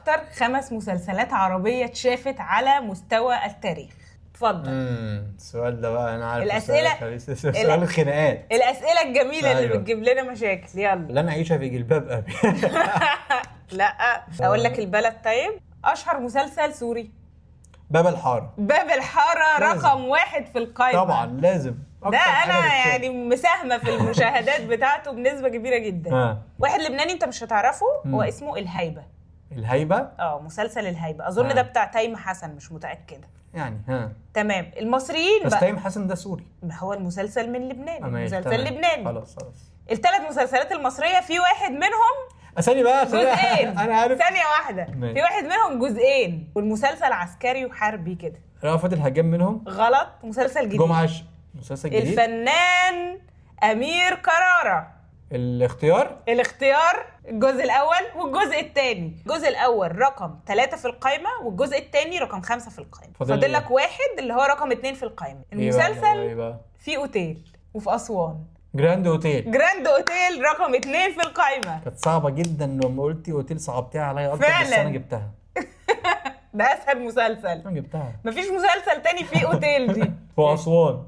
اكتر 5 مسلسلات عربية اتشافت على مستوى التاريخ؟ اتفضل. السؤال ده بقى انا عارف. الأسئلة سؤال الخناقات. الاسئلة الجميلة اللي بتجيب لنا مشاكل، يلا. لن اعيش في جلباب ابي. لا، اقول لك البلد. طيب، اشهر مسلسل سوري؟ باب الحاره. باب الحاره. لازم. رقم 1 في القائمه. طبعا لازم. ده أكتر حاجة انا بتشاف. يعني مساهمة في المشاهدات بتاعته بنسبة كبيرة جدا. واحد لبناني انت مش هتعرفه، هو اسمه الهيبه. الهيبه. اه، مسلسل الهيبه، اظن ده بتاع تيم حسن، مش متاكده. يعني ها. تمام، المصريين بس بقى. تيم حسن ده سوري. ما هو المسلسل من لبنان. ماشي، مسلسل تمام. لبناني. خلاص خلاص. الثلاث مسلسلات المصريه، في واحد منهم ثانية بقى جزئين. انا عارف. ثانية واحده. ماشي. في واحد منهم جزئين، والمسلسل عسكري وحربي كده. رأفت الهجان منهم. غلط، مسلسل جديد. جمعه مسلسل جديد. الفنان امير كرارة. الاختيار. الاختيار، الجزء الاول والجزء الثاني. الجزء الاول رقم 3 في القايمة، والجزء الثاني رقم 5 في القايمة. فاضل فاضل إيه؟ لك واحد اللي هو رقم 2 في القايمة. إيه بقى؟ المسلسل إيه بقى؟ في اوتيل وفي اسوان. جراند اوتيل. جراند اوتيل رقم 2 في القايمة. كانت صعبة جدا، لما قلتي اوتيل صعبتيها عليا اكتر، بس فعلاً. انا جبتها. ده اسهل مسلسل. انا جبتها. مفيش مسلسل تاني فيه اوتيل دي. واسوان.